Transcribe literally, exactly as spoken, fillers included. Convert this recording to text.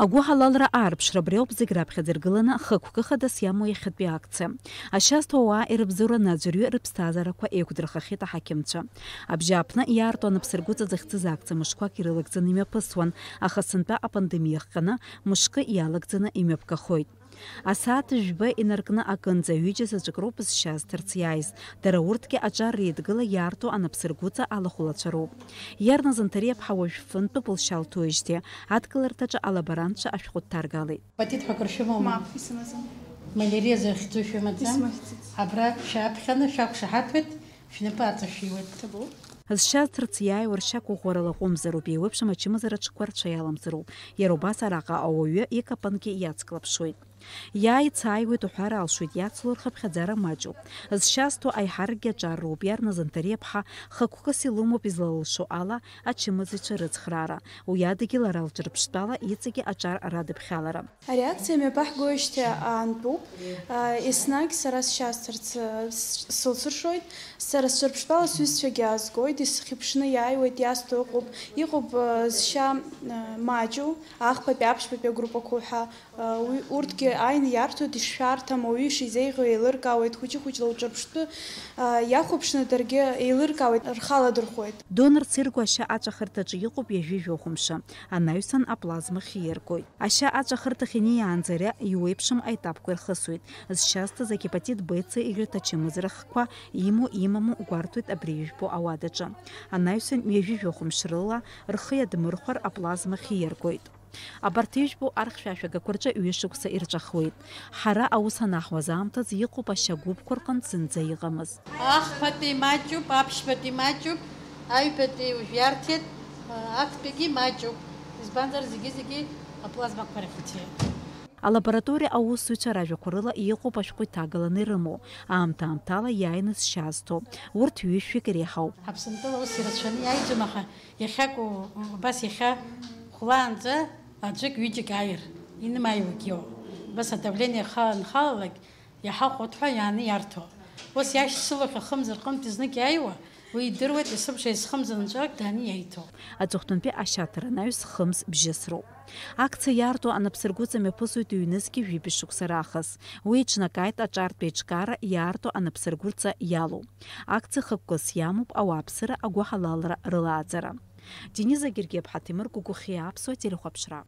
Агәыҳалалра аарԥшра абри ауп зегь раԥхьаӡа иргыланы хықәкы хадас иамоу иахьатәи акциа. Ашьа зҭоу ауаа ирыбзоураны аӡәырҩы рыԥсҭазаарақәа еиқәдырхахьеит аҳақьымцәа. Абжьааԥны иаарту анапсыргәыҵа захьӡыз акциа мышқәак ирылагӡаны имҩаԥысуан, аха сынтәа апандемиа ахҟьаны мышкы иалагӡаны имҩаԥгахоит. Асааҭ жәба инаркны акынӡа ҩыџьа заҵәык роуп зшьа зҭарц иааиз. Дара урҭгьы аҿар реидгыла иаарту анапсыргәыҵа алахәылацәа роуп. Иарна Занҭариаԥҳа уажә фынтәуп лшьа лҭоижьҭеи, адкыларҭаҿы алаборантцәа ашәҟәы дҭаргалеит. Патит ҳәа акыр шәымоума? Мап, исымаӡам. Малериа захьӡу шәымаӡам? Исмыхьӡеит. Абра шәааԥхьаны шәақәшаҳаҭуеит, шәнапы аҵашәиуеит. Ҭабуп. Зшьа зҭарц иааиуа ршьа гәыӷәӷәарала аҟәымзароуп, еиуеиԥшым ачымазара аҽқәа рцәа иаламзароуп. Иара убас араҟа ауаҩы икапангьы иацклаԥшуеит. Иааицааиуеит уҳәар алшоит, иацло рхыԥхьаӡара маҷуп. Зшьа зҭо аиҳаракгьы аҿар роуп, иарна Занҭариаԥҳа хықәкыс илымоуп излалылшо ала ачымазаҩцәа рыцхраара. Уи адагьы лара лҿырԥштәала иҵегьы аҿар радыԥхьалара. Ари акциа мҩаԥаҳгоижьҭеи аантәуп. Еснагь сара сшьа сҭарц, э, с-, сылсыршоит. Сара сҿырԥштәала сҩызцәагьы аазгоит, исхьыԥшны иааиуеит, иасҭо ыҟоуп. Иҟоуп, э, зшьа, э, маҷу, ахԥатәи аԥшьбатәи агруппақәоу ҳәа. Уи, урҭгьы ааины иарҭоит, ишшәарҭам, ауаҩы ишизеиӷьу еилыркаауеит, хәыҷы-хәыҷла уҿырԥштәы, а, иахәаԥшны даргьы еилыркаауеит, рхы аладырхәуеит. Донорс иргәашьа аҵәахырҭаҿы иҟоуп ҩажәи жәохә мшы, анаҩсан аплазма хиа иргоит. Ашьа аҵәахырҭахь иниаанӡа иара иуеиԥшым аетапқәа ирхысуеит. Зшьа зҭаз агепатит Б, Ц, Игрет ачымазара хкқәа имоу, имаму гәарҭоит абри ижәбо ауадаҿы. Анаҩсан ҩажәи жәохә мшы рыла рхы иадмырхәар аплазма хиа иргоит. Абарҭ ижәбо архьшәашәагақәа рҿы ҩышықәса ирҵәахуеит. Ҳара аус анаҳуаз аамҭазы иҟоуп ашьа гәыԥқәа рҟынтә зынӡа иҟамыз. Ахԥатәи маҷуп, аԥшьбатәи маҷуп, аҩбатәи уажә иарҭеит, актәигьы маҷуп. Избанзар, зегьы-зегьы аплазмақәа рахь ицеит. Алабораториа аусзуҩцәа ражәақәа рыла иҟоуп ашәҟәы иҭагаланы ирымоу, аамҭа-аамҭала иааины зшьа зҭо. Урҭ ҩышәҩык иреиҳауп. Аԥсынтәыла ус ирацәаны иааиӡом, аха иахьакәу, убас иахьа хәлаанӡа аӡәык-ҩыџьак ааир, инымааиуагьы иоуп. Убас адавление ахала анхалалак, иаҳахәот ҳәа иааны иарҭо. Ус иашьцылахь ахымз рҟынтә знык иааиуа, уи идыруеит, есымша исхымз анҵәак дааны иаиҭо. Аҵыхәтәантәи ашьаҭара анаҩс хымз бжьысроуп. Акциа иаарту анапсыргәыҵа мҩаԥысуеит ҩнызқьи жәибжь шықәса раахыс. Уи еиҿнакааит аҿартә еиҿкаара иаарту анапсыргәыҵа иалоу. Акциа хықәкыс иамоуп ауааԥсыра агәыҳалалра рылааӡара. Дениза Гергиаԥҳа, Ҭемыр Гәыгәхиа, Аԥсуа телехәаԥшра.